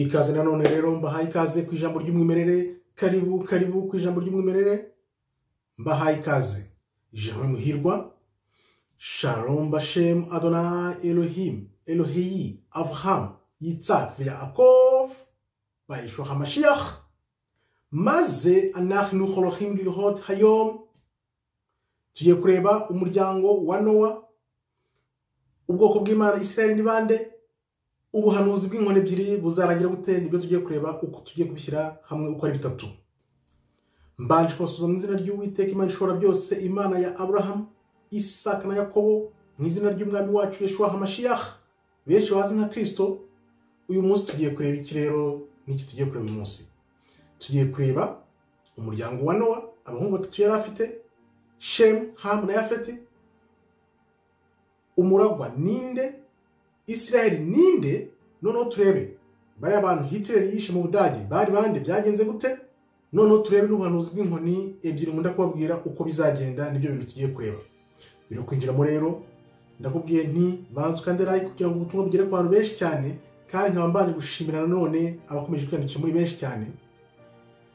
Ikaze nanone rero mbahaye ikaze ku ijambo ry'umwimerere, karibu karibu ku ijambo ry'umwimerere, mbahaye ikaze. Jerome Muhirwa, Shalom Bashem Adonai Elohim, Eloheyi, Avraham, Yitzhak, Yaakov, Yeshua HaMashiach, maze anachnu cholochim lilhot hayom. Tugiye kureba umuryango wa Nowa, ubwoko bw'Imana Israel ni bande, ubuhanuzi bw'inkoni ebyiri buzarangira gute, nibyo tugiye kureba uko tugiye kubishyira hamwe uko ari bitatu. Mbanje kubasubiza mu izina ry'Uwiteka Imana ishobora byose, Imana ya Abraham, Isaka na Yakobo, mu izina ry'Umwami wacu Yeshua HaMashiach, benshi bazi nka Kristo. Uyu munsi tugiye kureba iki rero? N'iki tugiye kureba uyu munsi? Tugiye kureba umuryango wa Nowa, abahungu batatu yari afite, Shem, Ham na Yafeti. Umuragwa ninde? Israel ninde? Noneho turebe bari abantu Hitler yishe mu Budage bari bande, byagenze gute? Noneho turebe n'ubuhanuzi bw'inkoni ebyiri nkunda kubabwira uko bizagenda, nibyo bintu tugiye kureba. Biro kwinjiramo rero ndakubwiye nti banza ukande like kugira ngo ubutumwa bugere ku bantu benshi cyane, kandi nkaba mbanje gushimira nanone abakomeje kwiyandikisha muri benshi cyane,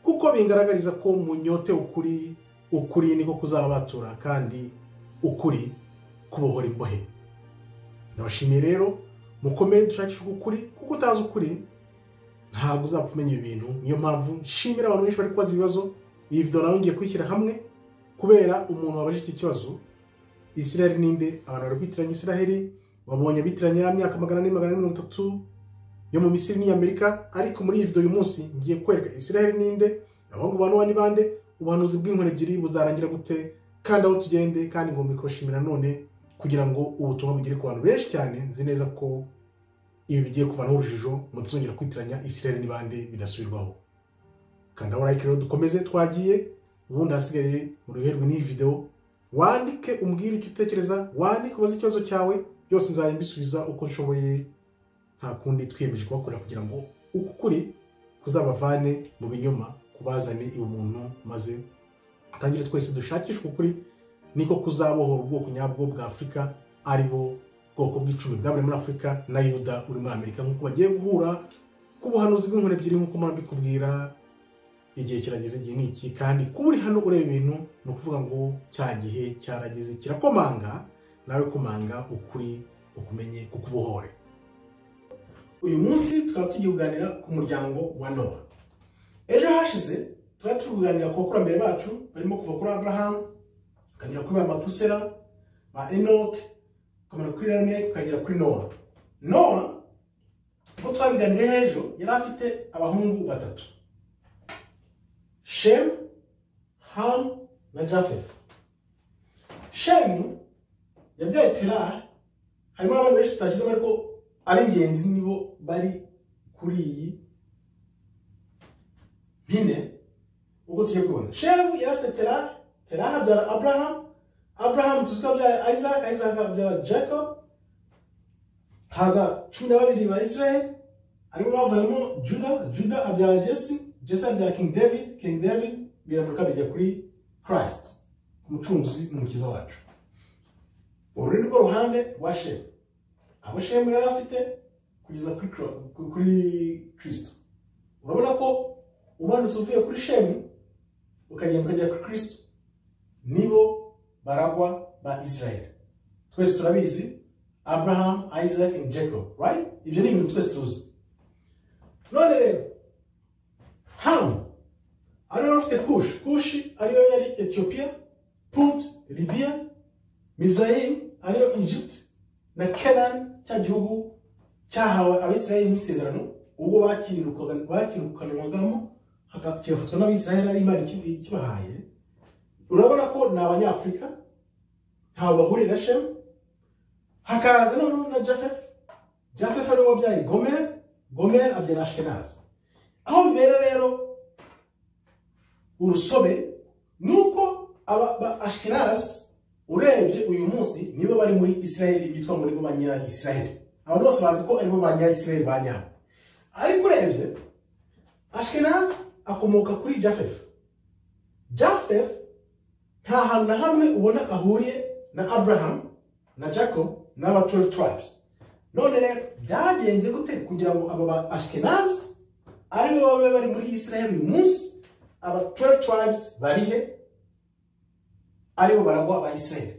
kuko bingaragariza ko munyote ukuri, ukuri niko kuzabatura kandi ukuri kubohora imbohe. Ndabashimiye rero, mukomere dushakishe ukuri, kuko utazi ukuri ntabwo uzapfa umenya ibi bintu. Niyo mpamvu nshimira abantu benshi bari kubaza ibibazo. Iyi video nawe ngiye kuyishyira hamwe kubera umuntu wabajije iki kibazo, Israel ninde? Abantu bari kwitiranya Israel, babonye bitiranya ya myaka 430 yo mu Misiri ni Amerika, ariko muri iyi video uyu munsi ngiye kwereka Israel ninde, abahungu ba Nowa ni bande, ubuhanuzi bw'inkoni ebyiri buzarangira gute, kandi aho tugende. Kandi ngomba kubashimira none kugira ngo ubutumwa bugere ku bantu benshi cyane. Nzi neza ko ibi bigiye kuvanaho urujijo, mutazongera kwitiranya Israel ni bande bidasubirwaho. Kandi aho like rero dukomeze twagiye, ubundi hasigaye muruherwe n'iyi video, wandike umbwire icyo utekereza, wandike ubaze ikibazo cyawe, byose nzajya mbisubiza uko nshoboye. Nta kundi twiyemeje kubakorera kugira ngo uku kuri kuzabavane mu binyoma, kubazane ubumuntu, maze tangire twese dushakishe ukuri, niko kuzabohora ubwoko nyabwo bwa Afurika, ari bo bwoko bw'icumi bwaburi muri Afurika na Yuda uri muri Amerika, nkuko bagiye guhura ku buhanuzi bw'inkoni ebyiri nkuko mpambi kubwira. Igihe kirageze, igihe ni iki, kandi kuba uri hano ureba ibintu ni ukuvuga ngo cya gihe cyarageze, kirakomanga, nawe komanga ukuri ukumenye kukubohore. Uyu munsi tukaba tugiye kuganira ku muryango wa Nowa. Ejo hashize tukaba turi kuganira ku bakurambere bacu barimo kuva kuri Abraham ukagera kuri ba Matusela, ba Enoch, ukamara kuri Lameki, ukagera kuri Nowa. Nowa uko twabiganiriye ejo yari afite abahungu batatu, Shem, Ham na Jafeth. Shem yabyaye Terah, harimo n'abandi benshi tutashyizemo ariko ab'ingenzi nibo bari kuri iyi mpine ubwo tugiye kubona. Shem yari afite Terah, Terah abyara Abraham, Abraham tuzi ko abyaye Isaac, Isaac abyara Jacob, haza 12 ba Israel aribo bavuyemo Judah, Judah abyara Jesse, Jesse abyara King David, King David biramuka bijya kuri Christ, umucunguzi n'umukiza wacu. Uru ni rwo ruhande rwa Shem, abo Shem yari afite kugeza kuri Kristo. Urabona ko umanutse uvuye kuri Shem ukagenda ukagera kuri Kristo, nibo baragwa ba Israel. Twese turabizi, Abraham, Isaac and Jacob, right? Ibyo ni ibintu twese tuzi. None rero Ham ariyo afite Kush, Kush ariyo yari Ethiopia, Punt Libya, Mizraim ariyo Egypt, na Canaan cya gihugu cyahawe Abisirayeli n'isezerano ubwo bakirukanwagamo kigafatwa n'Abisirayeli ari Imana ikibahaye. Urabona ko ni Abanyafurika ntawe bahuriye na Shem. Hakaza noneho na Jafeth, Jafeth ariwe wabyaye Gomer, Gomer abyara Ashkenaz. Aho bibera rero urusobe nuko aba Ashkenaz urebye uyu munsi nibo bari muri Israel, bitwa muri bo banya Israel. Abantu bose bazi ko aribo banya Israel banyabo, ariko urebye Ashkenaz akomoka kuri Jafeth. Jafeth nta hantu na hamwe ubona ahuriye na Abraham na Jacob n'aba 12 tribes. None rero byagenze gute kugira ngo aba ba Ashkenaz aribo babe bari muri Israel uyu munsi, aba 12 tribes barihe aribo baragwa aba Israel?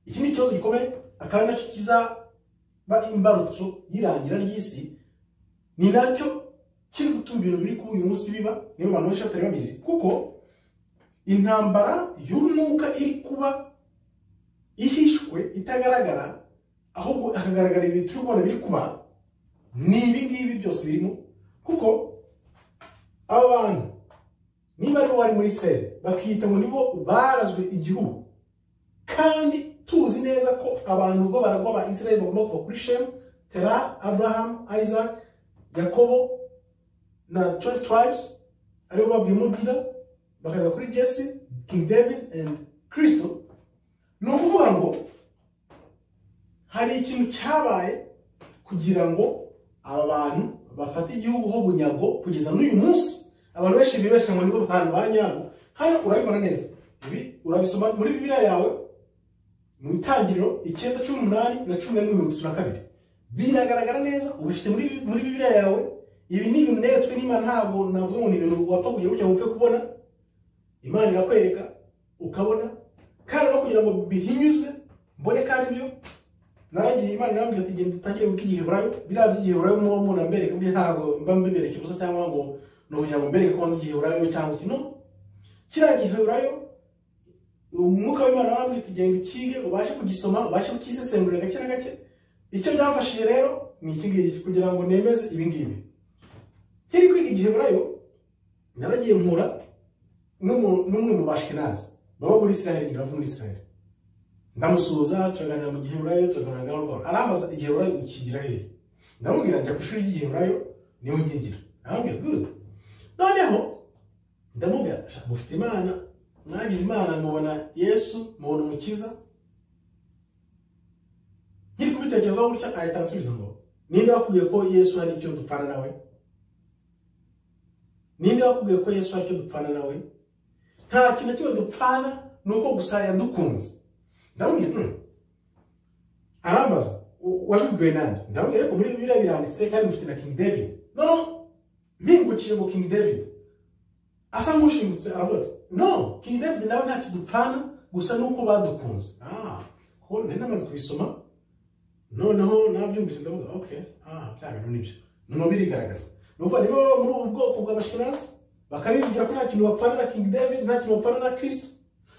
Iki ni ikibazo gikomeye, akaba nacyo kizaba imbarutso y'irangira ry'isi. Ni nacyo kiri gutuma ibintu biri kuba uyu munsi biba, niyo abantu benshi batari babizi, kuko intambara y'umwuka iri kuba ihishwe itagaragara, ahubwo hakagaragara ibintu turi kubona biri kuba, ni ibi ngibi byose birimo. Kuko aba bantu niba aribo bari muri Israel bakiyita ngo nibo barazwe igihugu, kandi tuzi neza ko abantu bo baragwa ba Israel bagomba kuva kuri Shem, Terah, Abraham, Isaac, Yakobo na 12 tribes, aribo bavuyemo Juda bakaza kuri Jesse, King David and Kristo. Ni ukuvuga ngo hari ikintu cyabaye kugira ngo aba bantu bafate igihugu ho bunyago kugeza n'uyu munsi. Abantu benshi bibeshya ngo nibo bantu ba nyabo. Hano urabibona neza, ibi urabisoma muri Bibiliya yawe mu Itangiriro 9:18 na 11:32, biragaragara neza, ubifite muri Bibiliya yawe. Ibi ni ibintu neretswe n'Imana, ntabwo navuga ngo ni ibintu wapfa kugira gutya ngo upfe kubona. Imana irakwereka ukabona, kandi no kugira ngo bihinyuze mbone kandi byo naragiye Imana irambwira ati genda utangire wiga Igiheburayo. Biriya by'Igiheburayo muba mubona mbereka, burya ntabwo mba mbibereka ubusa cyangwa ngo ni ukugira ngo mbereke ko nzi Igiheburayo cyangwa iki. No, kiriya Giheburayo umwuka w'Imana warambwira ati genda ukige, ubashe kugisoma, ubashe kukisesengurira gake na gake. Icyo byamfashije rero ni iki ngiki, kugira ngo nemeze ibi ngibi. Nkiri kwiga Igiheburayo naragiye mpura n'umwe mu Bashikenazi baba muri Israel, bava muri Israel. Ndamusuhuza, turaganira mu Giheburayo, turaganira gahoro gahoro. Arambaza Igiheburayo ukigira hehe? Ndamubwira njya ku ishuri ry'Igiheburayo niho nyigira. Arambwira good. Noneho ndamubwira mufite Imana, mwagize Imana, mubona Yesu, mubona Umukiza. Nkiri kubitekerezaho gutya ahita ansubiza ngo ninde wakubwiye ko Yesu hari icyo dupfana nawe? Ninde wakubwiye ko Yesu hari icyo dupfana nawe? Nta kintu kimwe dupfana, ni uko gusa yadukunze. Ndamubwira arambaza wabibwiwe nande? Ndamubwira ariko muri Bibiliya biranditse kandi mufite na King David. Noneho mpingukiye ngo King David asa nk'ushingutse aravuga ati no, King David nawe ntacyo dupfana, gusa nuko badukunze. Kuko nari namaze kubisoma, noneho nabyumvise ndavuga okay, bya bintu nibyo. Noneho birigaragaza. Nuko nibo muri ubu bwoko bw'Abashikenazi bakabivugira ko nta kintu bapfana na King David, nta kintu bapfana na Kristo.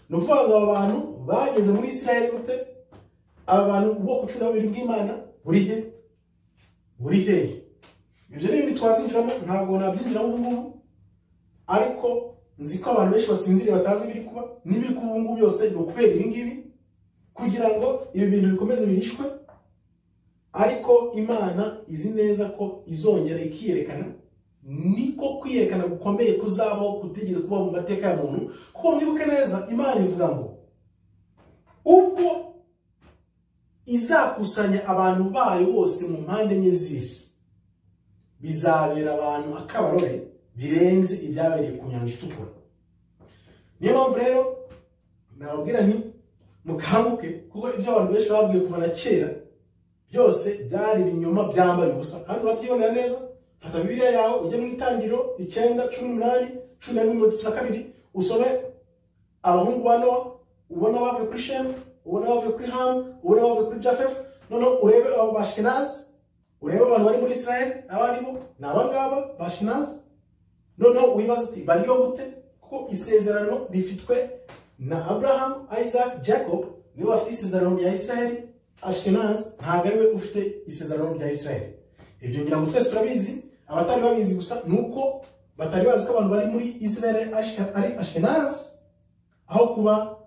Ni ukuvuga ngo aba bantu bageze muri Israel gute? Aba bantu ubwoko 12 bw'Imana buri he? Buri hehe? Ibyo ni ibintu twazinjiramo, ntabwo nabyinjiramo ubu ngubu, ariko nzi ko abantu benshi basinziriye batazi ibiri kuba, n'ibiri kuba ubu ngubu byose ni ukubera ibi ngibi, kugira ngo ibi bintu bikomeze bihishwe. Ariko Imana izi neza ko izongera ikiyerekana, niko kwiyerekana gukomeye kuzabaho kutigeze kuba mu mateka ya muntu. Kuko mwibuke neza, Imana ivuga ngo ubwo izakusanya abantu bayo bose mu mpande enye z'isi, bizabera abantu akabarore birenze ibyabereye ku nyanja itukura. Niyo mpamvu rero nababwira nti mukanguke, kuko ibyo abantu benshi babwiye kuva na kera byose byari ibinyoma byambaye ubusa, kandi urabyibonera neza. Fata Bibiliya yawe ujye mu Itangiriro 9:18, 11:32, usome abahungu ba Nowa, ubona bavuye kuri Shemu, ubona bavuye kuri Hamu, ubona bavuye kuri Jafefu. Noneho urebe abo Bashikenazi, urebe abantu bari muri Israel abo aribo, ni aba ngaba Bashikenazi. Noneho wibaze uti bariyo gute? Kuko isezerano rifitwe na Abraham, Isaac, Jacob, nibo bafite isezerano rya Israel. Ashkenaz ntabwo ariwe ufite isezerano rya Israel. Ibyo ngira ngo twese turabizi, abatari babizi gusa nuko batari bazi ko abantu bari muri Israel ari Ashkenaz, aho kuba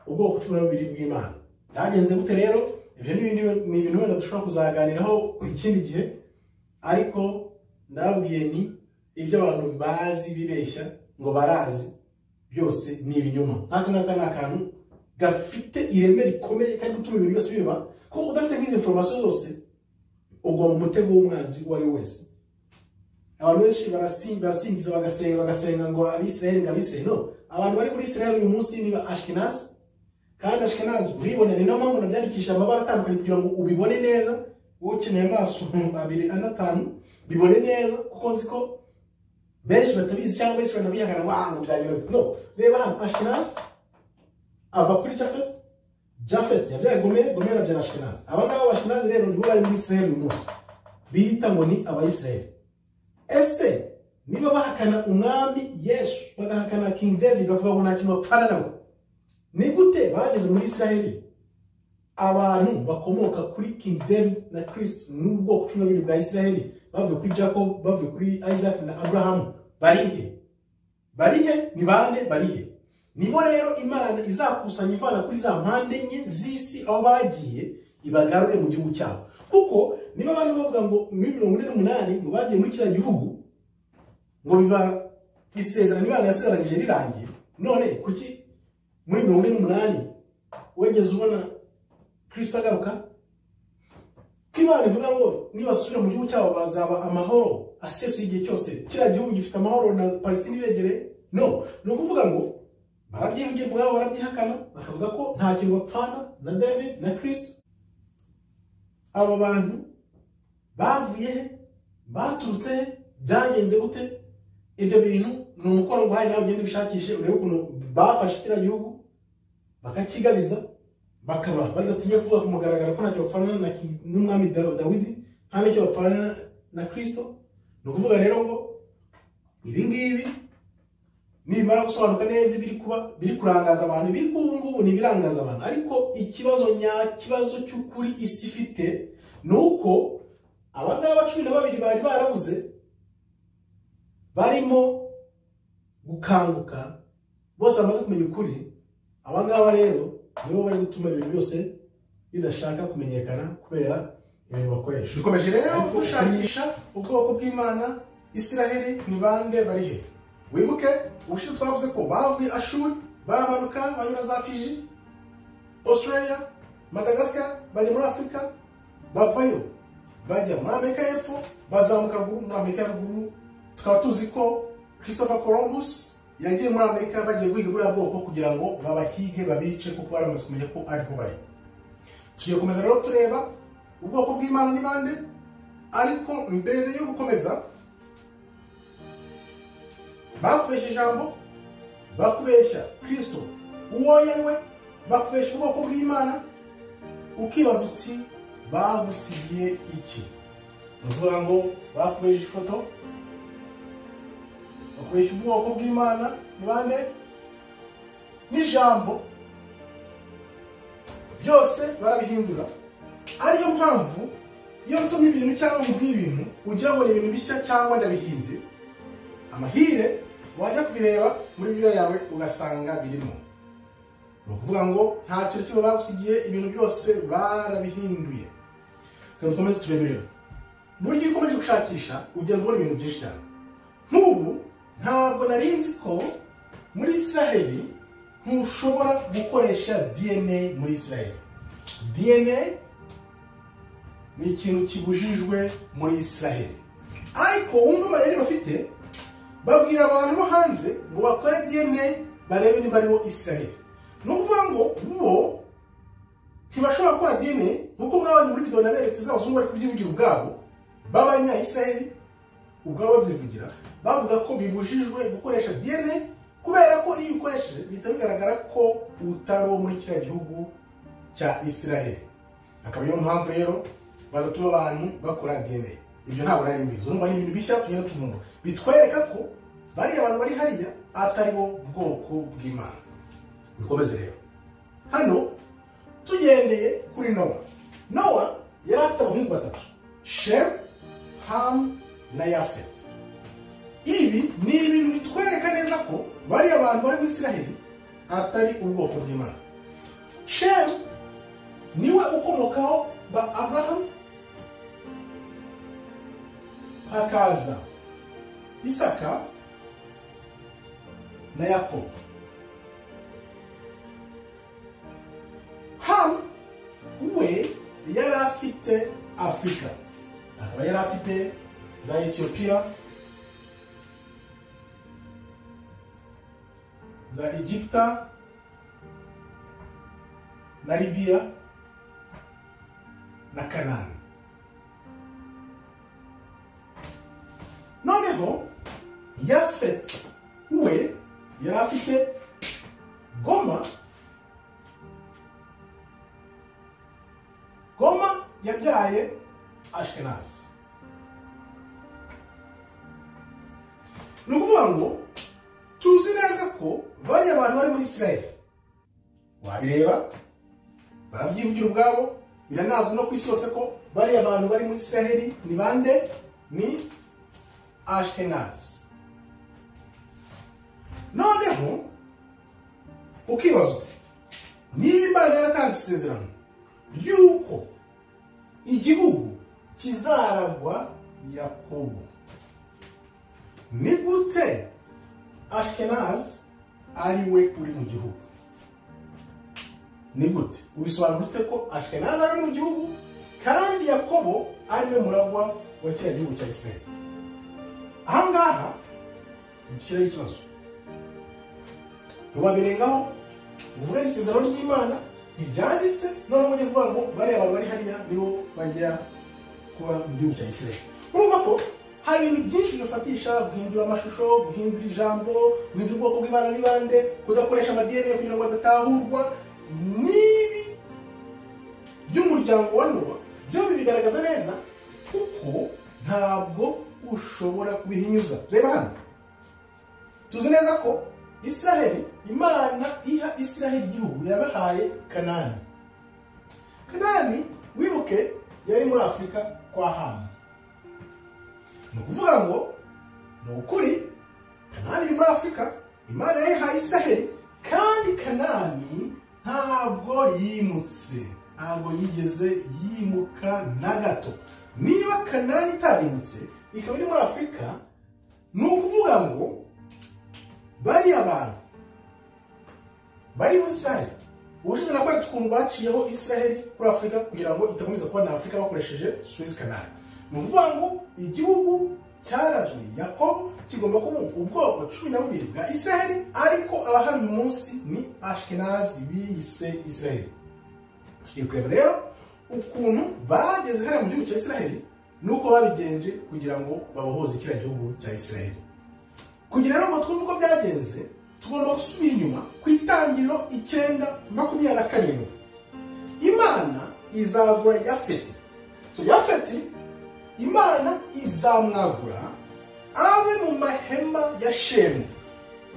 ubwoko 12 bw'Imana. Byagenze gute rero? Ibyo ni ibintu wenda dushobora kuzaganiraho ikindi gihe, ariko ndababwiye ni ibyo abantu bazi bibeshya ngo barazi byose ni ibinyoma. Nk'aka ngaka ni akantu gafite ireme rikomeye kari gutuma ibintu byose biba, kuko udafite nk'izi information zose ugwa mu mutego w'umwanzi uwo ari we wese. Abantu benshi barasingiza bagasenga ngo Abisirayeli, ngo Abisirayeli. No, abantu bari muri Israel uyu munsi ni ba Ashkenaz, kandi Ashkenaz uribona. Ni nayo mpamvu nabyandikisha amabara atandukanye kugira ngo ubibone neza, wowe ukeneye amaso 2 4 5 bibone neza, kuko nzi ko Benshi batabizi cyangwa benshi banabihakana ngo ngo byagenze bite. No, reba hano Ashkenaz ava kuri Jafet, Jafet yabyaye Gomer, Gomer abyara Ashkenaz. Aba ngaba Ashkenaz rero nibo bari muri Israel uyu munsi, bita ngo ni Abayisraeli. Ese niba bahakana umwami Yesu, bagahakana King David, bakavuga ngo nta kintu bapfana nabo, ni gute bageze muri Israel abantu bakomoka kuri King David na Kristo n'ubwoko 12 bwa Israel, bavuye kuri Jacob, bavuye kuri Isaac na Abraham, barihe? Barihe? Ni bande? Barihe? Nibo rero Imana izakusanya ivana kuri za mpande enye z'isi aho bagiye, ibagarure mu gihugu cyabo. Kuko niba abantu bavuga ngo muri 48 ngo bagiye muri kiriya gihugu, ngo biba isezerano Imana yasezeranyije rirangiye, none kuki muri 48 wegeze ubona Kristo agaruka? Ko Imana ivuga ngo nibasubira mu gihugu cyabo bazaba amahoro asesuye igihe cyose, kiriya gihugu gifite amahoro na Palestine ibegereye? No, ni ukuvuga ngo barabyivugira ubwabo, barabyihakana, bakavuga ko nta kintu bapfana na David na Kristo. Aba bantu bavuye he? Baturutse he? Byagenze gute? Ibyo bintu ni umukoro nguhaye nawe ugende ubishakishe, urebe ukuntu bafashe kiriya gihugu bakakigabiza, bakaba badatinya kuvuga ku mugaragaro ko ntacyo bapfana n'umwami Dawidi, nta n'icyo bapfana na Kristo. Ni ukuvuga rero ngo ibi ngibi nibimara gusobanuka neza ibiri kuba, biri kurangaza abantu, ibiri kuba ubu ngubu ni ibirangaza abantu. Ariko ikibazo nyakibazo cy'ukuri isi ifite ni uko aba ngaba 12 bari barabuze, barimo gukanguka, bose bamaze kumenya ukuri. Aba ngaba rero nibo bari gutuma ibintu byose bidashaka kumenyekana kubera ibintu bakoresha. Dukomeje rero gushakisha ubwoko bw'Imana. Israheli ni bande? Bari he? Wibuke ubushize twavuze ko bavuye Ashuri, baramanuka banyura za Fiji, Australia, Madagascar, bajya muri Afurika, bavayo bajya muri Amerika y'Epfo, bazamuka ruguru muri Amerika ya ruguru. Tukaba tuzi ko Christopher Columbus yagiye muri Amerika bagiye guhiga buriya bwoko kugira ngo babahige babice, kuko baramaze kumenya ko ariho bari. Tugiye gukomeza rero tureba ubwoko bw'Imana ni bande, ariko mbere yo gukomeza, bakubeshya ijambo, bakubeshya Kristo uwo yari we, bakubeshya ubwoko bw'Imana, ukibaza uti bagusigiye iki? Ni ukuvuga ngo bakubeshya ifoto, bakubeshya ubwoko bw'Imana ni bande n'ijambo, byose barabihindura. Ariyo mpamvu iyo nsoma ibintu cyangwa nkubwiye ibintu ugira ngo ni ibintu bishya cyangwa ndabihinze, amahire wajya kubireba muri Bibiliya yawe ugasanga birimo. Ni ukuvuga ngo nta kintu kimwe bagusigiye, ibintu byose barabihinduye. Reka dukomeze turebe rero. Burya iyo ukomeje gushakisha ugenda ubona ibintu byinshi cyane. Nk'ubu ntabwo nari nzi ko muri Israheli ntushobora gukoresha DNA muri Israheli. DNA ni ikintu kibujijwe muri Israheli. Ariko wumva amayeri bafite, babwira abantu bo hanze ngo bakore DNA barebe niba aribo Israheli. Ni ukuvuga ngo bo ntibashobora gukora DNA nkuko mwabonye muri video naberetse z'abazungu bari kubyivugira ubwabo, b'abanya-Israheli ubwabo babyivugira, bavuga ko bibujijwe gukoresha DNA kubera ko iyo ukoresheje bihita bigaragara ko utari uwo muri kiriya gihugu cya Israheli. Akaba ariyo mpamvu rero badatuma abantu bakora DNA. Ibyo ntabwo nari mbizi. Urumva ni ibintu bishya tugenda tuvumbura, bitwereka ko bariya abantu bari hariya atari bo bwoko bw'Imana. Dukomeze rero. Hano tugendeye kuri Nowa. Nowa yari afite abahungu batatu, Shem, Ham na Yafet. Ibi ni ibintu bitwereka neza ko bariya abantu bari muri Israheli atari ubwoko bw'Imana. Shem niwe ukomokaho ba Abraham, hakaza Isaka na Yakobo. Ham we yari afite Afurika, akaba yari afite za Ethiopia, za Egypta na Libya na Kanani. Noneho Yafeti we yari afite Goma. Goma yabyaye Ashkenazi. Ni ukuvuga ngo tuzi neza ko bariya bantu bari muri Israel, wabireba barabyivugira ubwabo, biranazwi no ku isi yose ko bariya bantu bari muri Israel ni bande? Ni Ashkenazi. Noneho ukibaza uti niba Imana yaratanze isezerano ry'uko igihugu kizaragwa Yakobo, ni gute Ashkenazi ari we uri mu gihugu? Ni gute ubisobanura ute ko Ashkenazi ari mu gihugu kandi Yakobo ari we muragwa wa kiriya gihugu cya Israel? Aha ngaha dushyiraho ikibazo, ntiwabirengaho uvuge isezerano ry'Imana ntiryanditse, noneho ujye kuvuga ngo bariya bantu bari hariya nibo bajya kuba mu gihugu cya Israel. Urumva ko hari ibintu byinshi bifatisha guhindura amashusho, guhindura ijambo, guhindura ubwoko bw'Imana n'ibande, kudakoresha ama DNA kugira ngo badatahurwa. N'ibi by'umuryango wa Nowa byo bibigaragaza neza, kuko ntabwo ushobora kubihinyuza. Reba hano, tuzi neza ko Israel, Imana iha Israel igihugu yabahaye Kanani. Kanani wibuke yari muri Afurika kwa Hamu. Ni ukuvuga ngo ni ukuri Kanani iri muri Afurika, Imana yayihaye Israel, kandi Kanani ntabwo yimutse, ntabwo yigeze yimuka na gato. Niba Kanani itarimutse ikaba iri muri Afurika, ni ukuvuga ngo bariya bantu bari muri Israel, ubushize nakweretse ukuntu baciyeho Israel kuri Afurika kugira ngo itakomeza kuba na Afurika bakoresheje Suez Canal. Ni ukuvuga ngo igihugu cyarazwe Yakobo kigomba kuba ubwoko 12 bwa Israel, ariko abahari uyu munsi ni Ashkenazi biyise Israel. Tugiye kureba rero ukuntu bageze hariya mu gihugu cya Israel nuko babigenje kugira ngo babohoze kiriya gihugu cya Israel. Kugira ngo twumve uko byagenze, tugomba gusubira inyuma ku itangiriro 9:27. Imana izagura Yafeti. So Yafeti Imana izamwagura abe mu mahema ya Shemu.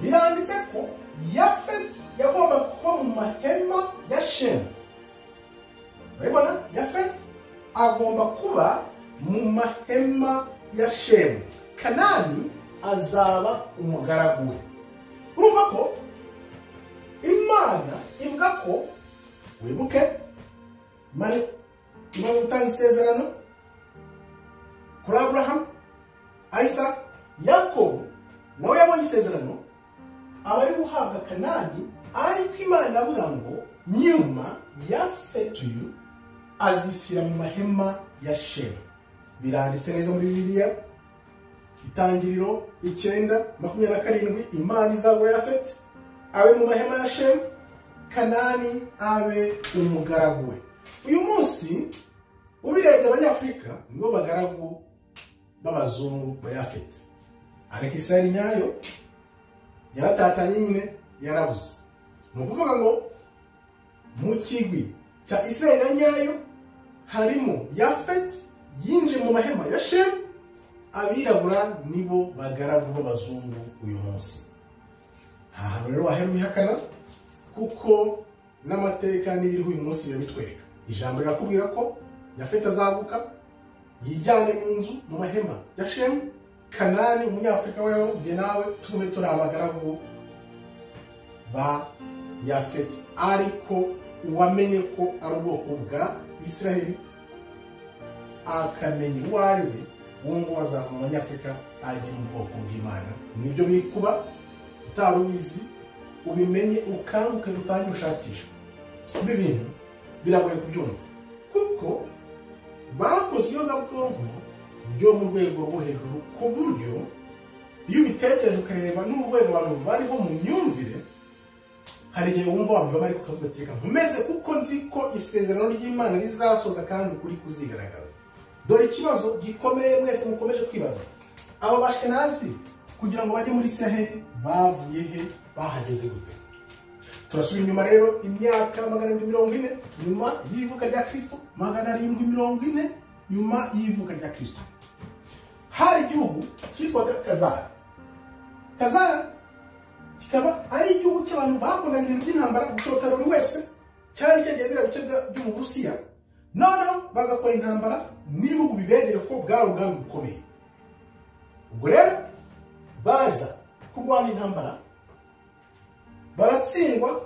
Biranditse ko Yafeti yagomba kuba mu mahema ya Shemu. Urabibona? Yafeti agomba kuba mu mahema ya Shemu. Kanani azaba umugaragu we. Urumva ko Imana ivuga ko, wibuke Imana imaze gutanga isezerano kuri Abraham, Isaac, Yakobo nawe yabonye isezerano, aba ari guhabwa Kanani, ariko Imana iravuga ngo nyuma Yafeti uyu azishyira mu mahema ya Shemu. Biranditse neza muri Bibiliya, Itangiriro 9:27, Imana izagura Yafeti abe mu mahema ya Shemu, Kanani abe umugaragu we. Uyu munsi ubirebye Abanyafurika nibo bagaragu b'abazungu ba Yafeti, ariko Israel nyayo yaratatanye nyine, yarabuze. Ni ukuvuga ngo mu kigwi cya Israel nyayo harimo Yafeti yinjiye mu mahema ya Shemu, abirabura nibo bagaragu b'abazungu uyu munsi. Nta hantu rero wahera ubihakana, kuko n'amateka n'ibiriho uyu munsi birabitwereka. Ijambo rirakubwira ko Yafeti azaguka yijyane mu nzu mu mahema ya Shemu, Kanani umunyafurika wewe njye nawe tugume turi abagaragu ba Yafeti. Ariko uwamenye ko ari ubwoko bwa Israel akamenya uwo ari we, uwo nguwo azava mu banyafurika ajye mu bwoko bw'Imana. Nibyo biri kuba, utari ubizi ubimenye, ukanguke, utangire ushakisha. Ibi bintu biragoye kubyumva kuko bakoze iyozabwonko byo mu rwego rwo hejuru, ku buryo iyo ubitekereje ukareba n'urwego abantu bariho mu myumvire, hari igihe wumva wabivamo ariko ukavuga ati reka nkomeze kuko nzi ko isezerano ry'Imana rizasoza kandi ukuri kuzigaragaza. Dore ikibazo gikomeye mwese mukomeje kwibaza, abo Bashkenazi Kugira ngo bajye muri Israheli bavuye he, bahageze gute? Turasubira inyuma rero imyaka 740 nyuma y'ivuka rya Kristo, 740 nyuma y'ivuka rya Kristo. Hari igihugu cyitwaga Kazara. Kazara kikaba ari igihugu cy'abantu bakundaga ibintu by'intambara, gushotara buri wese, cyari cyegereye biriya bice byo mu Burusiya. Noneho bagakora intambara n'ibihugu bibegereye ko bwari ubwami bukomeye. Ubwo rero baza kurwana intambara baratsindwa.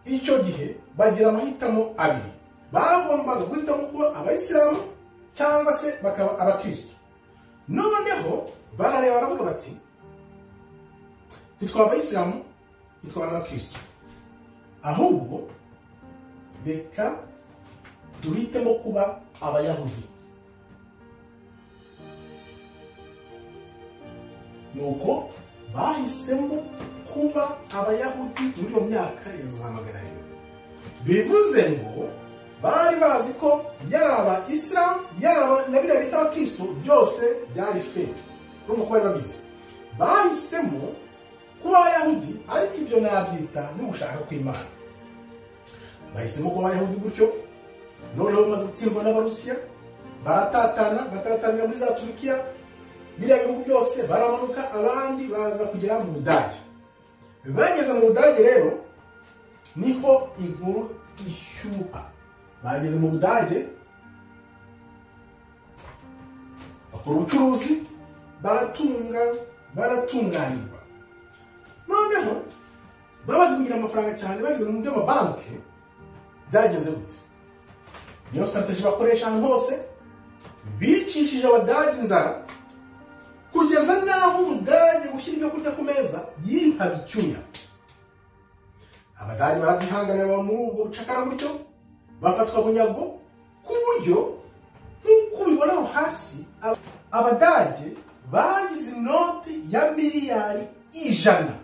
Icyo gihe bagira amahitamo abiri: bagombaga guhitamo kuba abayisilamu cyangwa se bakaba abakristo. Noneho barareba baravuga bati ntitwaba abayisilamu, ntitwaba n'abakristo, ahubwo reka duhitemo kuba abayahudi. Nuko bahisemo kuba abayahudi muri iyo myaka ya za 700. Bivuze ngo bari bazi ko yaba Islam yaba na biriya bita abakristo byose byari fake. Urumva ko bari babizi. Bahisemo kuba abayahudi, ariko ibyo nabyita n'ugushaka kw'Imana. Bahisemo kuba abayahudi gutyo. Noneho bamaze gutsindwa n'Abarusiya, baratatana, batatanira muri za Turukiya, biriya bihugu byose baramanuka, abandi baza kugera mu Budage. Bageze mu Budage rero niho inkuru ishyuha. Bageze mu Budage bakora ubucuruzi, baratunga, baratunganirwa. Noneho bamaze kugira amafaranga cyane, bageze mu by'amabanki, byagenze gute? Niyo strategy bakoresha ahantu hose, bicishije Abadage inzara kugeza n'aho Umudage gushyira ibyo kurya ku meza yihaga icyuya. Abadage barabyihanganira baba muri ubwo bucakara gutyo, bafatwa bunyago ku buryo nk'uko ubibona aho hasi, Abadage bagize inoti ya miliyari 100,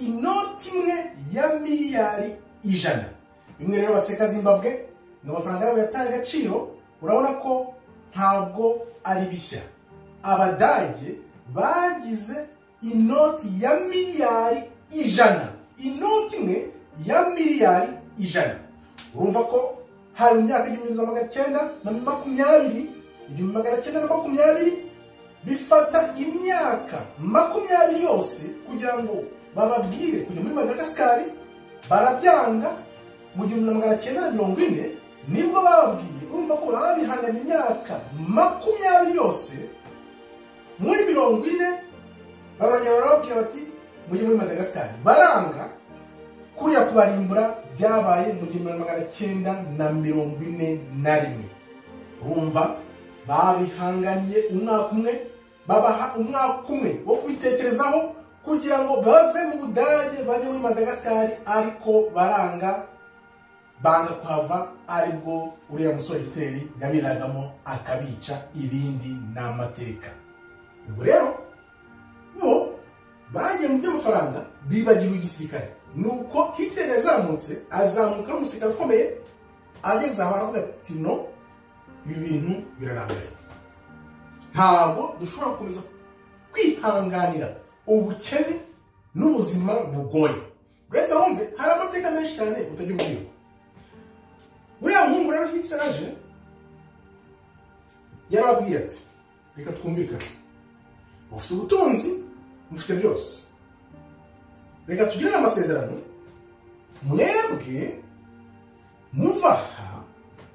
inoti imwe ya miliyari 100. Bimwe rero baseka Zimbabwe ngo amafaranga yabo yataye agaciro, urabona ko ntabwo ari bishya. Abadage bagize inoti ya miliyari 100, inoti imwe ya miliyari 100. Urumva ko hari mu myaka 1920, 1920, bifata imyaka 20 yose kugira ngo bababwire kujya muri Madagascar, barabyanga. Mu 1940 nibwo bababwiye. Urumva ko babihanganye imyaka 20 yose. Muri 40 barongera barababwira bati mujye muri Madagascar, baranga. Kuriya kubarimbura byabaye mu 1941. Urumva babihanganiye umwaka umwe, babaha umwaka umwe wo kubitekerezaho kugira ngo bave mu Budage bajye muri Madagascar, ariko baranga, banga kuhava. Aribwo uriya musore Hitler yabiragamo akabica. Ibindi n'amateka. Ubwo rero bo bagiye mu by'amafaranga, bibagirwa igisirikare. Nuko Hitler yazamutse, azamuka ari umusirikare ukomeye, ageze aho aravuga ati no, ibi bintu birarambiranye, ntabwo dushobora gukomeza kwihanganira ubukene n'ubuzima bugoye. Uretse wumve hari amateka menshi cyane utajya ubwirwa. Uriya muhungu rero Hitler aje yarababwiye ati reka twumvikane, mufite ubutunzi, mufite byose, reka tugirane amasezerano, mwebwe muva aha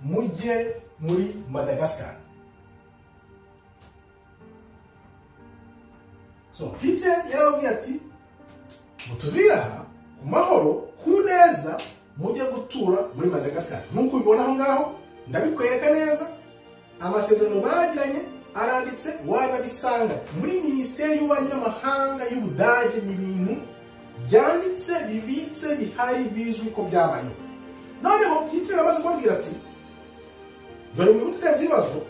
mujye muri Madagascar. So Hitler yarababwiye ati mutuvire aha ku mahoro, ku neza, mujye gutura muri Madagascar. Nk'uko ubibona aho ngaho ndabikwereka neza, amasezerano bagiranye aranditse, wanabisanga muri Minisiteri y'Ububanyi n'Amahanga y'Ubudage. Ni ibintu byanditse, bibitse, bihari, bizwi ko byabayeho. Noneho Hitler amaze kubabwira ati dore muri guteza ibibazo,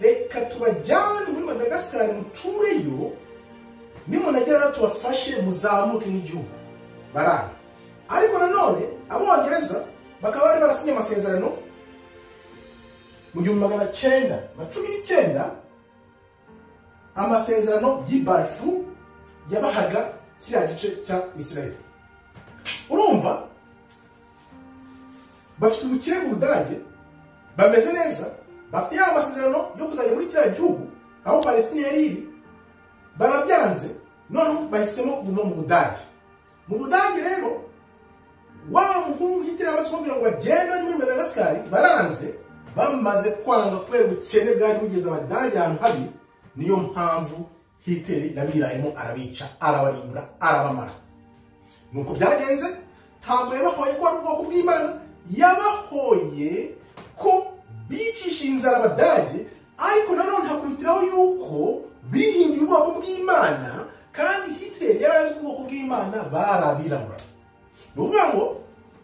reka tubajyane muri Madagascar mutureyo, nimunagera tubafashe muzamuke nk'igihugu. Baranga. Ariko nanone Abongereza bakaba bari barasinye amasezerano mu 1919, amasezerano y'i Balfour. yabahaga kiriya gice cya Israel. Urumva bafite ubukire mu Budage, bameze neza, bafite ya masezerano yo kuzajya muri kiriya gihugu aho Palestine yari iri, barabyanze, noneho bahisemo kuguma mu Budage. Mu Budage rero wa muhungu Hitler amaze kubabwira ngo bagende muri Madagascar, baranze, bamaze kwanga kubera ubukene bwari bugeze Abadage ahantu habi. Niyo mpamvu Hitler yabirayemo arabica, arabarimbura, arabamara. Nuko byagenze. Ntabwo yabahoye ko ari ubwoko bw'Imana, yabahoye ko bicisha inzara Abadage, ariko nanone hakubitiraho yuko bihinduye ubwoko bw'Imana, kandi Hitler yari azi ko ubwoko bw'Imana barabirabura. Ni ukuvuga ngo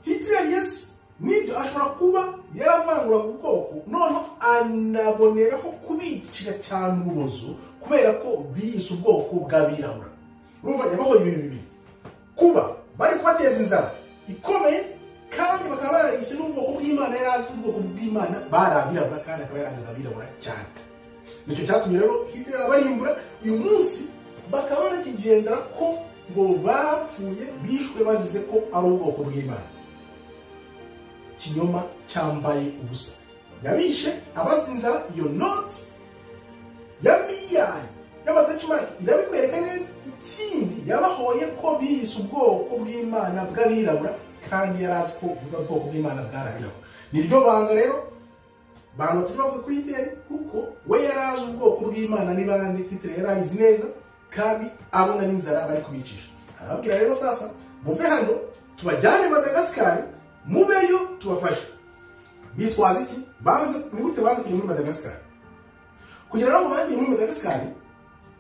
Hitler yes nibyo ashobora kuba yaravanguraga ubwoko, noneho anaboneraho kubicira cyane urubozo kubera ko biyise ubwoko bw'abirabura. Urumva yabahoye ibintu bibiri, kuba bari kubateza inzara ikomeye, kandi bakaba barayise n'ubwoko bw'Imana, yari azi ubwoko bw'Imana barabirabura, kandi akaba yarangaga abirabura cyane. Nicyo cyatumye rero Hitler abarimbura. Uyu munsi bakaba banakigendera ko ngo bapfuye bishwe bazize ko ari ubwoko bw'Imana. Kinyoma cyambaye ubusa. Yabishe abazize inzara. Iyo noti ya miliyari y'amadutchmark irabikwereka neza. Ikindi yabahoye ko biyise ubwoko bw'Imana bw'abirabura, kandi yari azi ko ubwoko bw'Imana bwarabirabura. Niryo banga rero bantu batari bavuga kuri Hitler, kuko we yari azi ubwoko bw'Imana n'ibandi. Hitler yari abizi neza, kandi abona n'inzara bari kubicisha. Arababwira rero, sasa muve hano tubajyane Madagascar, mubeyo tubafashe. Bitwaza iki? Banze ni gute banze kujya muri Madagascar? Kugira ngo bagiye muri Madagascar,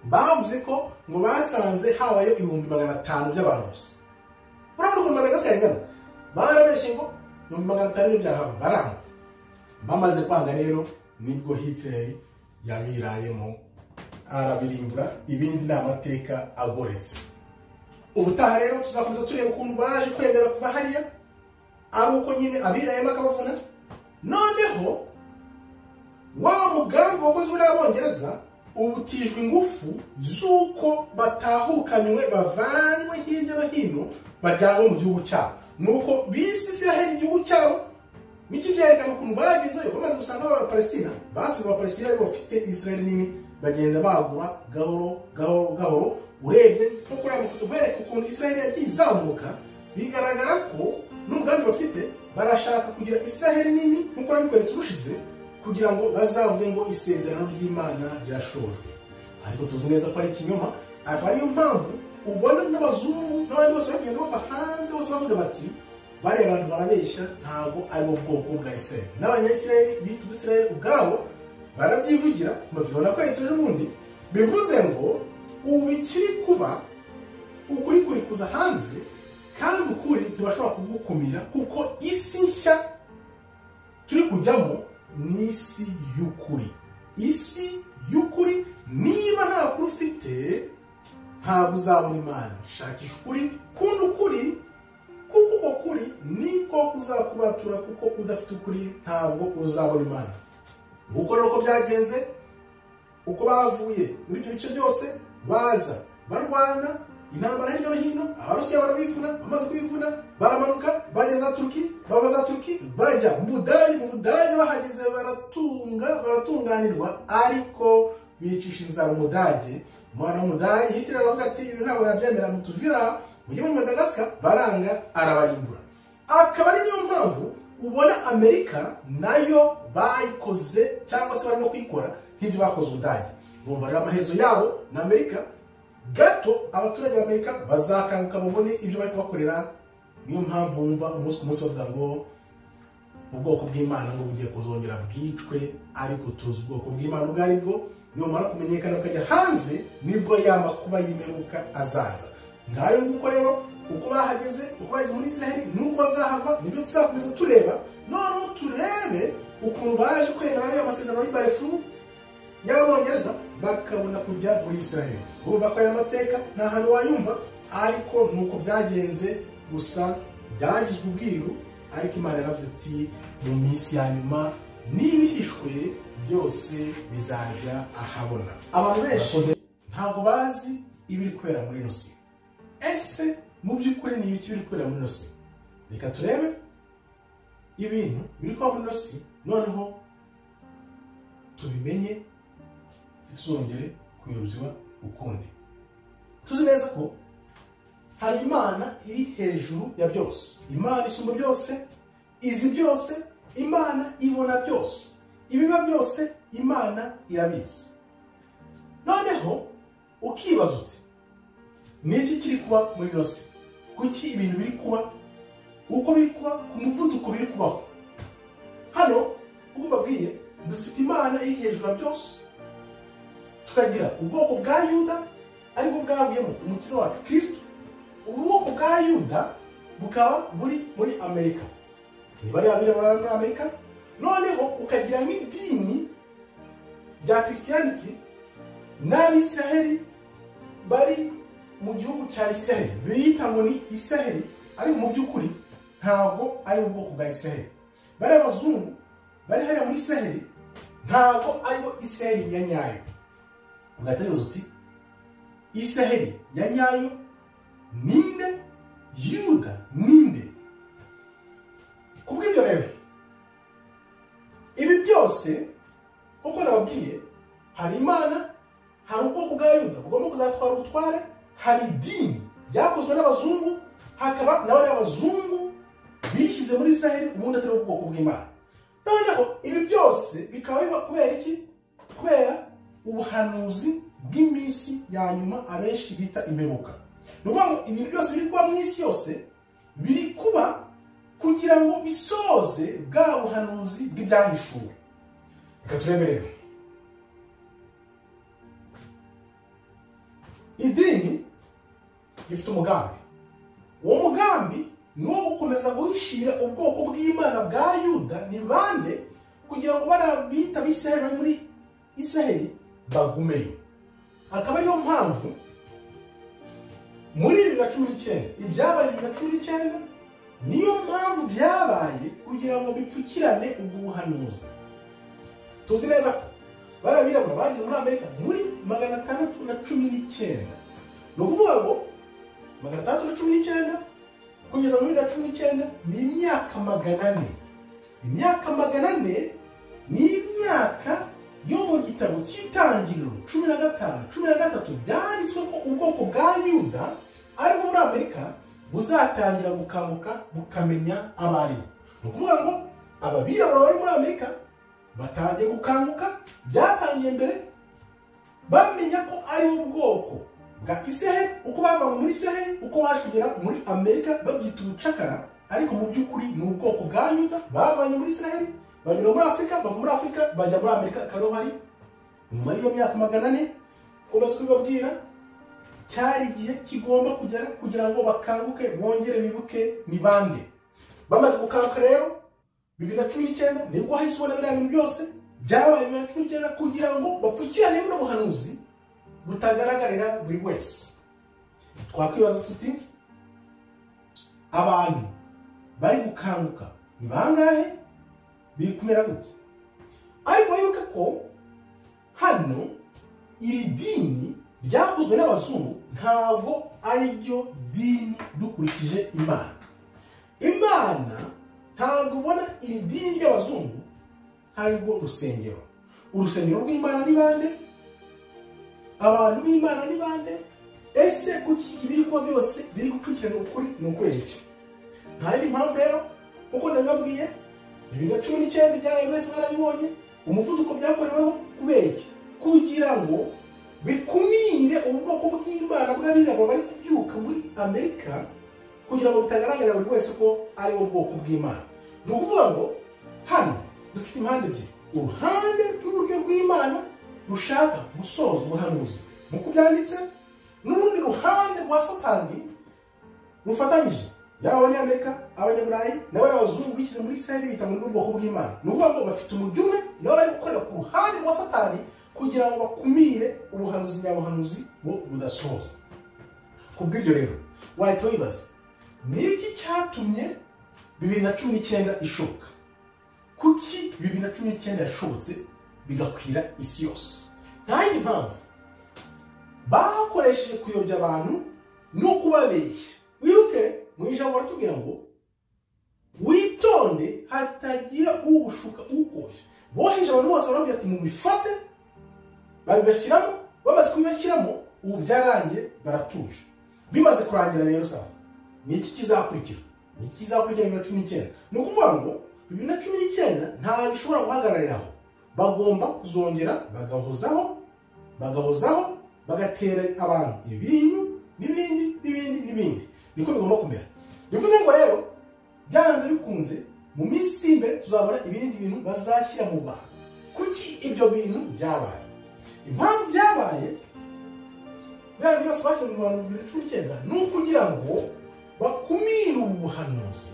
bavuze ko ngo basanze habayo 500,000 by'abantu gusa. Urabona ukuntu Madagascar ingana? Barabeshye ngo 500,000 byahaba, baranga. Bamaze kwanga rero nibwo Hitler yabirayemo arabirimbura. Ibindi ni amateka agoretse. Ubutaha rero tuzakomeza tureba ukuntu baje kwemera kuva hariya, ari uko nyine abirayemo akabavuna. Noneho wa mugambi wakozwe n'Abongereza ubutijwe ingufu z'uko batahukanywe, bavanywe hirya no hino bajyanwe mu gihugu cyabo. Nuko bisi Israel igihugu cyabo, niki byerekana ukuntu bagezeyo. Bamaze gusanga Abapalestina, basize Abapalestina aribo bafite Israel nini, bagenda bagura gahoro gahoro gahoro. Urebye nko kuri aya mafoto bereka ukuntu Israel yagiye izamuka, bigaragara ko n'umugambi bafite barashaka kugira Israel nini nkuko nabikweretse ubushize, kugira ngo bazavuge ngo isezerano ry'Imana rirashojwe. Ariko tuzi neza ko ari ikinyoma. Akaba ariyo mpamvu ubona n'abazungu n'abandi bose bari kugenda bava hanze, bose bavuga bati bariya bantu barabeshya, ntabwo ari bo bwoko bwa Israel. N'abanya-Israel bita Israel ubwabo barabyivugira mu mavideo nakweretse ejo bundi. Bivuze ngo ubu ikiri kuba ukuri kuri kuza hanze, kandi ukuri ntibashobora kugukumira, kuko isi nshya turi kujyamo ni isi y'ukuri. Isi y'ukuri, niba nta kuri ufite ntabwo uzabona Imana. Shakisha ukuri, kunda ukuri, kuko uko kuri niko kuzakubatura, kuko udafite ukuri ntabwo uzabona Imana. Nguko rero uko byagenze, uko bavuye muri ibyo bice byose baza barwana intambara hirya no hino. Abarusiya barabivuna, bamaze kubivuna baramanuka bajya za Turki, bava za Turki bajya mu Budage. Mu Budage bahageze baratunganirwa, ariko bicisha inzara Umudage. Umwana w'Umudage Hitler aravuga ati ibi ntabwo nabyemera, mutuvira mujye muri Madagascar, baranga arabarimbura. Akaba ari niyo mpamvu ubona Amerika nayo bayikoze, cyangwa se barimo kuyikora nk'ibyo bakoze Ubudage. Bumva rero amaherezo yabo na Amerika gato, abaturage b'Amerika bazakanguka babone ibyo bari kubakorera. Niyo mpamvu wumva umunsi ku munsi bavuga ngo ubwoko bw'Imana ngo bugiye kuzongera bwicwe, ariko tuzi ubwoko bw'Imana ubwo ari bwo. Nibumara kumenyekana bukajya hanze, nibwo ya makuba y'imperuka azaza. Ngayo nguko rero uko bahageze, uko bageze muri Israel nuko bazahava, nibyo tuzakomeza tureba. Noneho turebe ukuntu baje kwemera ariyo masezerano y'Ibalfour y'Abongereza, bakabona kujya muri Israel. Urumva ko aya mateka nta hantu wayumva, ariko nuko byagenze. Gusa byagizwe ubwiru, ariko Imana yaravuze iti mu minsi ya nyuma n'ibihishwe byose bizajya ahabona. Abantu benshi ntabwo bazi ibiri kubera muri ino si. Ese mu by'ukuri ni ibiki biri kubera muri ino si? Reka turebe ibintu biri kuba muri ino si, noneho tubimenye ntituzongere kuyobywa ukundi. Tuzi neza ko hari Imana iri hejuru ya byose, Imana isumba byose, izi byose, Imana ibona byose, ibiba byose Imana irabizi. Noneho ukibaza uti ni iki kiri kuba muri ino si? Kuki ibintu biri kuba uko biri kuba, ku muvuduko biri kubaho? Hano uko mbabwiye, dufite Imana iri hejuru ya byose, tukagira ubwoko bwa Yuda aribwo bwavuyemo umukiza wacu Kristo. Ubu bwoko bwa Yuda bukaba buri muri Amerika, niba ari abirabura muri Amerika. Noneho ukagira n'idini rya Christianity n'Abisiraheli bari mu gihugu cya Isiraheli, biyita ngo ni Isiraheli, ariko mu by'ukuri ntabwo ari ubwoko bwa Isiraheli. Bari abazungu bari hariya muri Isiraheli, ntabwo aribo Isiraheli ya nyayo. Ugatekereza uti Isiraheli ya nyayo ninde? Yuda ninde? Kubw'ibyo rero, ibi byose nkuko nababwiye, hari Imana, hari ubwoko bwa Yuda bugomba kuzatwara ubutware, hari idini ryakozwe n'abazungu, hakaba n'abari abazungu bishyize muri Isiraheli ubundi atari ubwoko bw'Imana. Noneho ibi byose bikaba biba kubera iki? Kubera ubuhanuzi bw'iminsi ya nyuma abenshi bita imperuka. Ni ukuvuga ngo ibintu byose biri kuba mu isi yose biri kuba kugira ngo bisoze bwa buhanuzi bw'ibyahishuwe. Reka turebe rero. Idini rifite umugambi. Uwo mugambi ni uwo gukomeza guhishira ubwoko bw'Imana bwa Yuda ni bande, kugira ngo barabita Abisiraheli muri Isiraheli bagumeyo. Akaba ariyo mpamvu muri 2019 ibyabaye 2019, niyo mpamvu byabaye kugira ngo bipfukirane ubwo buhanuzi. Tuzi neza ko barabirabura bageze muri Amerika muri 619. Ni ukuvuga ngo 619 kugeza muri 2019 ni imyaka 400. Imyaka 400 ni imyaka yo mu gitabo cy'Itangiriro 15 13 byanditswe ko ubwoko bwa Yuda aribwo muri Amerika buzatangira gukanguka bukamenya abari. Ni ukuvuga ngo ababirabura bari muri Amerika batangiye gukanguka, byatangiye mbere bamenya ko ari ubwoko bwa Isiraheli, uko bava muri Isiraheli, uko baje kugera muri Amerika babyita ubucakara, ariko mu by'ukuri ni ubwoko bwa Yuda bavanye muri Isiraheli, banyura muri Afurika, bava muri Afurika bajya muri Amerika. Karohari nyuma y'iyo myaka 400, uko kubibabwira, cyari igihe kigomba kugera kugira ngo bakanguke bongere bibuke ni bande. Bamaze gukanguka rero 2019 nibwo hahise ubona biriya bintu byose byabaye 2019 kugira ngo bapfukirane buno buhanuzi butagaragarira buri wese. Twakwibaza tuti abantu bari gukanguka ni bangahe? Biri kumera gute? Ariko wibuke ko hano iri dini ryakozwe n'abazungu ntabwo ari ryo dini dukurikije Imana. Imana ntabwo ubona iri dini ry'abazungu ntabwo urusengero. Urusengero rw'Imana ni bande? Abantu b'Imana ni bande? Ese kuki ibiri kuba byose biri gupfukirana ukuri ni ukubera iki? Nta yindi mpamvu rero, nkuko nabibabwiye 2019 byabaye mwese mwarabibonye, umuvuduko byakoreweho kubera iki? Kugira ngo bikumire ubwoko bw'Imana bw'abirabura bari kubyuka muri Amerika, kugira ngo bitagaragarira buri wese ko ari ubwoko bw'Imana. Ni ukuvuga ngo hano dufite impande ebyiri, uruhande rw'iburyo rw'Imana rushaka gusoza ubuhanuzi nk'uko byanditse, n'urundi ruhande rwa Satani rufatanyije yaba Abanyamerika, Abanyaburayi n'abazungu bishyize muri Isiraheli bita muri ubwoko bw'Imana. Ni ukuvuga ngo bafite umujyi umwe nabo bari gukorera ku ruhande rwa Satani kugira ngo bakumire ubuhanuzi nyabuhanuzi ngo budasohoza. Kubw'ibyo rero wahita wibaza ni iki cyatumye 2019 ishoboka? Kuki 2019 yashobotse bigakwira isi yose? Nta yindi mpamvu. Bakoresheje kuyobya abantu no kubabeshya. Wibuke mu ijambo baratubwira ngo witonde hatagira ugushuka ukoshya. Boheje abantu bose barababwira ati mubifate, babibashyiramo, bamaze kubibashyiramo ubu byarangiye baratuje. Bimaze kurangira rero sasa ni iki kizakurikira? Ni iki kizakurikira 2019? Ni ukuvuga ngo 2019 nta bishobora guhagarariraho, bagomba kuzongera bagahozaho bagahozaho bagatera abantu ibintu n'ibindi n'ibindi n'ibindi, niko bigomba kumera. Bivuze ngo rero byanze bikunze mu minsi imbere tuzabona ibindi bintu bazashyira mu bantu. Kuki ibyo bintu byabaye? Impamvu byabaye biriya byose bashyize mu bantu 2019 ni ukugira ngo bakumire ubuhanuzi.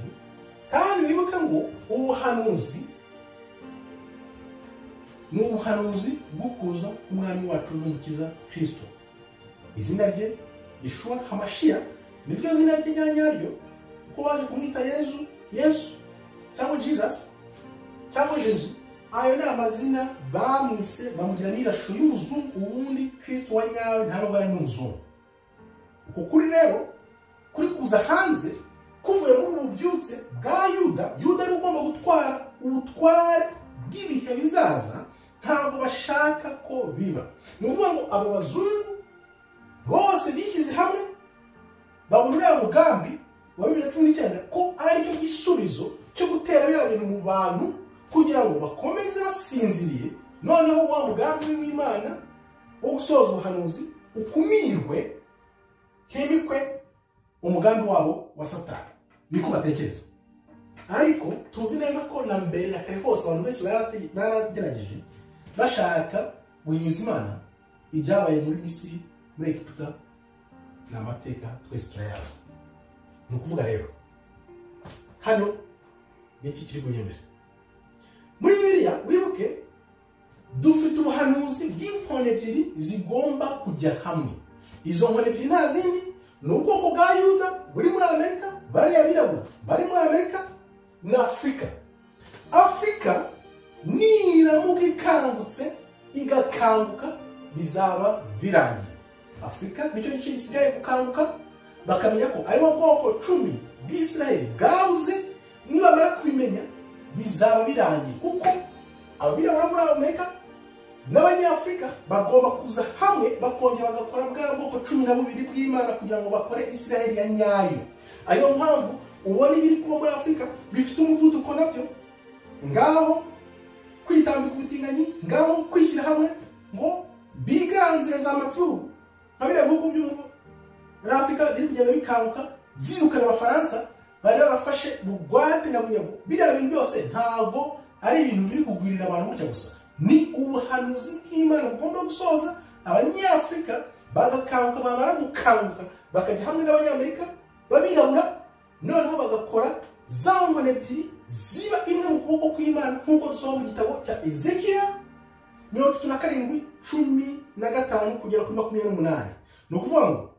Kandi wibuke ngo ubuhanuzi ni ubuhanuzi bwo kuza k'umwami wacu n'umukiza Kristo. Izina rye Yeshua Hamashiya niryo zina rye nyaryo, kuko baje kumwita Yezu, Yesu cyangwa Jesus cyangwa Jesu. Ayo ni amazina bamwise, bamugira n'irasho y'umuzungu. Ubundi Kristo wa nyawe nta nubwo ari n'umuzungu. Uko kuri rero kuri kuza hanze kuvuye muri ubu bubyutse bwa Yuda. Yuda ari ugomba gutwara ubutware bw'ibihe bizaza, ntabwo bashaka ko biba. Ni ukuvuga ngo abo bazungu bose bishyize hamwe babona uriya mugambi wa 2019 ko aricyo gisubizo cyo gutera biriya bintu mu bantu kugira ngo bakomeze basinziriye, noneho wa mugambi w'Imana wo gusoza ubuhanuzi ukumirwe, himikwe umugambi wabo wa Satani. Niko batekereza. Ariko tuzi neza ko na mbere na kare hose abantu bose baragerageje bashaka guhinyuza Imana. Ibyabaye muri Misiri, muri Egiputa ni amateka twese turayazi. Ni ukuvuga rero hano ni iki kiri kujya mbere muri Bibiliya? Wibuke dufite ubuhanuzi bw'inkoni ebyiri zigomba kujya hamwe. Izo nkoni ebyiri nta zindi, ni ubwoko bwa Yuda buri muri Amerika, bariya birabura bari muri Amerika na Afurika. Afurika niramuka ikangutse igakanguka bizaba birangiye. Afurika nicyo gice gisigaye gukanguka, bakamenya ko aribo bwoko 10 bw'Isiraheli bwabuze. Nibamara kubimenya bizaba birangiye, kuko abirabura muri Amerika n'abanyafurika bagomba kuza hamwe bakongera bagakora bwa bwoko 12 bw'Imana kugira ngo bakore Isiraheli ya nyayo. Ariyo mpamvu ubona ibiri kuba muri Afurika bifite umuvuduko nabyo, ngaho kwitambika ubutinganyi, ngaho kwishyira hamwe ngo biganzire za matsuru nka biriya bihugu byo muri Afurika biri kugenda bikanguka byirukana Abafaransa bari barafashe bugwate na bunyago. Biriya bintu byose ntabwo ari ibintu biri kugwirira abantu gutya gusa, ni ubuhanuzi bw'Imana bugomba gusoza. Abanyafurika bagakanguka, bamara gukanguka bakajya hamwe n'Abanyamerika babirabura, noneho bagakora za nkoni ebyiri ziba imwe mu kuboko kw'Imana, nk'uko dusoma mu gitabo cya Ezekiel 37:15 kugera kuri 28. Ni ukuvuga ngo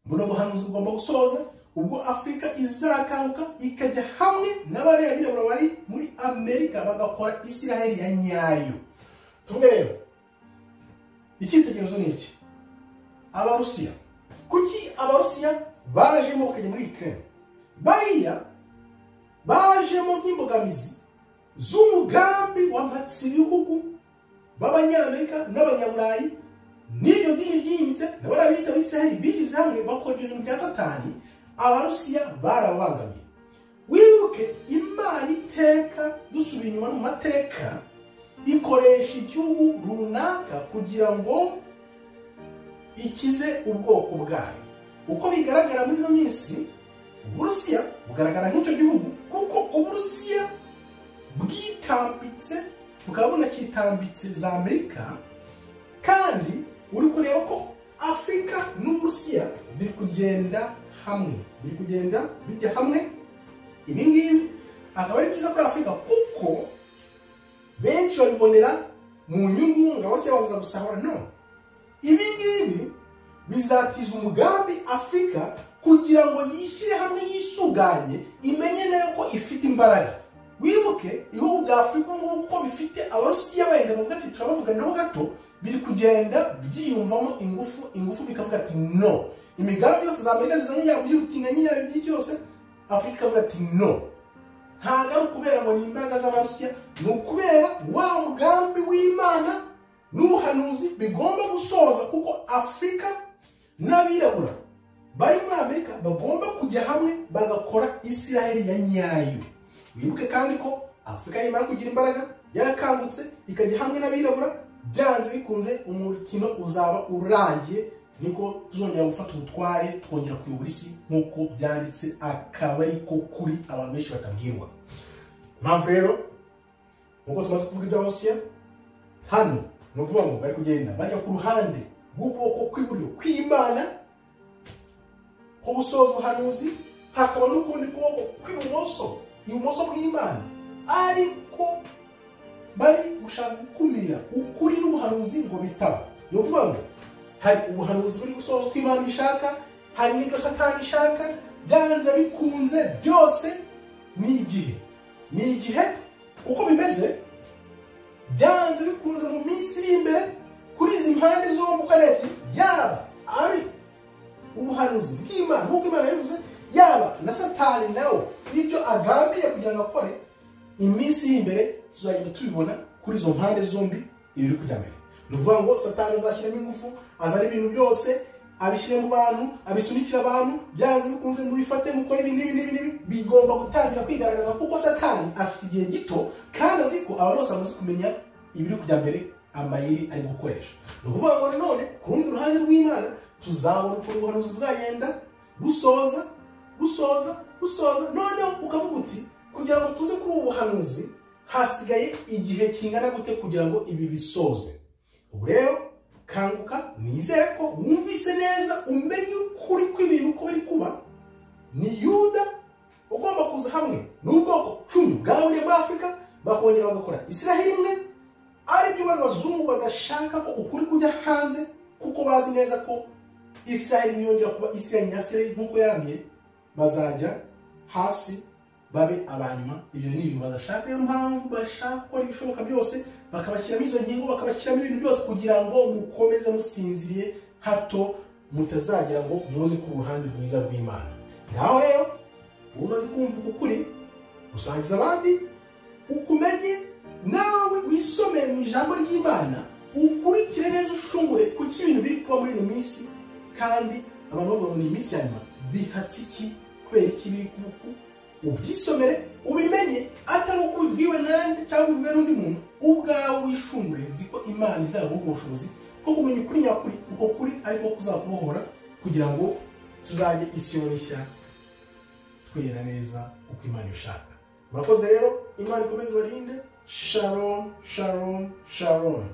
buno buhanuzi bugomba gusoza ubwo Afurika izakanguka ikajya hamwe n'abariya birabura bari muri Amerika bagakora Isiraheli ya nyayo. Tuvuge rero icyitegererezo ni iki? Abarusiya. Kuki Abarusiya bajemo bakajya muri Ukraine? Bariya bajemo nk'imbogamizi z'umugambi w'amatsibihugu b'Abanyamerika n'Abanyaburayi n'iryo dini ryimitse n'abariya bita Abisiraheli bishyize hamwe bakora ibyo bintu bya Satani. Abarusiya barabangamiye. Wibuke Imana iteka, dusubiye inyuma mu mateka, ikoresha igihugu runaka kugira ngo ikize ubwoko bwayo. Uko bigaragara muri ino minsi, Uburusiya bugaragara nk'icyo gihugu, kuko Uburusiya bwitambitse bukaba bunakitambitse za Amerika. Kandi uri kureba ko Afurika n'Uburusiya biri kugenda hamwe, biri kugenda bijya hamwe. Ibi ngibi akaba ari byiza kuri Afurika, kuko benshi babibonera mu nyungu ngo Abarusiya bazaza gusahura. No, ibi ngibi bizatiza umugambi Afurika kugira ngo yishyire hamwe, yisuganye, imenye nayo ko ifite imbaraga. Wibuke ibihugu bya Afurika ngubu ko bifite Abarusiya wenda bavuga ati turabavuganiraho gato, biri kugenda byiyumvamo ingufu bikavuga ati no. Imigambi yose za Amerika zizanye yaba iby'ubutinganyi yaba iby'iki yose, Afurika ikavuga ati no. Ntabwo ari ukubera ngo ni imbaraga z'Abarusiya, ni ukubera wa mugambi w'Imana n'ubuhanuzi bigomba gusoza, kuko Afurika n'abirabura bari muri Amerika bagomba kujya hamwe bagakora Isiraheli ya nyayo. Wibuke kandi ko Afurika nimara kugira imbaraga yarakangutse ikajya hamwe n'abirabura, byanze bikunze umukino uzaba urangiye, niko tuzongera gufata ubutware twongera kuyobora isi nk'uko byanditse, akaba ariko kuri abantu benshi batabwirwa. Impamvu rero nk'uko tumaze kuvuga iby'Abarusiya hano, ni ukuvuga ngo bari kugenda bajya ku ruhande rw'ukuboko kw'iburyo kw'Imana ko gusoza ubuhanuzi, hakaba n'ukundi kuboko kw'ibumoso, ibumoso bw'Imana, ariko bari gushaka gukumira ukuri n'ubuhanuzi ngo bitaba. Ni ukuvuga ngo hari ubuhanuzi buri gusoza uko Imana ibishaka, hari n'ibyo Satani ishaka, byanze bikunze byose ni igihe. Ni igihe uko bimeze, byanze bikunze mu minsi iri imbere kuri izi mpande zombi uko ari ebyiri, yaba ari ubuhanuzi bw'Imana nk'uko Imana yabivuze, yaba na Satani nawe ibyo agambiye kugira ngo akore, iminsi iri imbere tuzagenda tubibona kuri izo mpande zombi ibiri kujya mbere. Ni ukuvuga ngo Satani azashyiramo ingufu, azana ibintu byose abishyire mu bantu, abisunikira abantu, byanze bikunze mubifate mukore ibi n'ibi n'ibi n'ibi. Bigomba gutangira kwigaragaza kuko Satani afite igihe gito, kandi azi ko abantu bose bamaze kumenya ibiri kujya mbere, amayeri ari gukoresha. Ni ukuvuga ngo nanone ku rundi ruhande rw'Imana tuzabona ukuntu ubuhanuzi buzagenda busoza busoza busoza. Noneho ukavuga uti kugira ngo tuze kuri ubu buhanuzi hasigaye igihe kingana gute kugira ngo ibi bisoze? Ubu rero kanguka, nizere ko wumvise neza, umenye ukuri kw'ibintu uko biri kuba. Ni Yuda ugomba kuza hamwe n'ubwoko 10 bwahuriye muri Afurika, bakongera bagakora Isiraheli imwe, aribyo bano bazungu badashaka ko ukuri kujya hanze, kuko bazi neza ko Isiraheli niyongera kuba Isiraheli nyasiraheli nk'uko yaramye, bazajya hasi babe abanyuma. Ibyo ni ibintu badashaka, niyo mpamvu bashaka gukora ibishoboka byose bakabashyiramo izo ngingo, bakabashyiramo ibintu byose kugira ngo mukomeze musinziriye, hato mutazagira ngo muze ku ruhande rwiza rw'Imana. Ngaho rero umaze kumva ukuri, usangiza abandi ukumenye, nawe wisomere mu ijambo ry'Imana, ukurikire neza, ushungure kuki ibintu biri kuba muri ino minsi, kandi abantu bavuga ngo ni iminsi ya nyuma, bihatse iki, kubera iki biri kuba uku? Ubyisomere ubimenye, atari uko ubibwiwe nanjye cyangwa ubibwiwe n'undi muntu, ubwawe wishungure. Nzi ko Imana izaguha ubushobozi bwo kumenya ukuri nyakuri, uko kuri ariko kuzakubohora kugira ngo tuzajye Isiyoni nshya twera neza uko Imana ibishaka. Murakoze rero, Imana ikomeze ibarinde. Shalom, shalom, shalom.